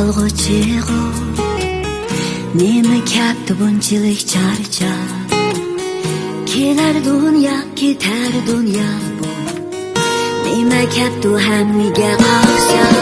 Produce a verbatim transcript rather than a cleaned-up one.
ئالغۇچىغۇ، نېمە كەپتۇ بۇنچىلىك چارچاپ؟ كېلەر دۇنيا، كېتەر دۇنيا بۇ. نېمە كەپتۇ ھەممىگە ئاخشام؟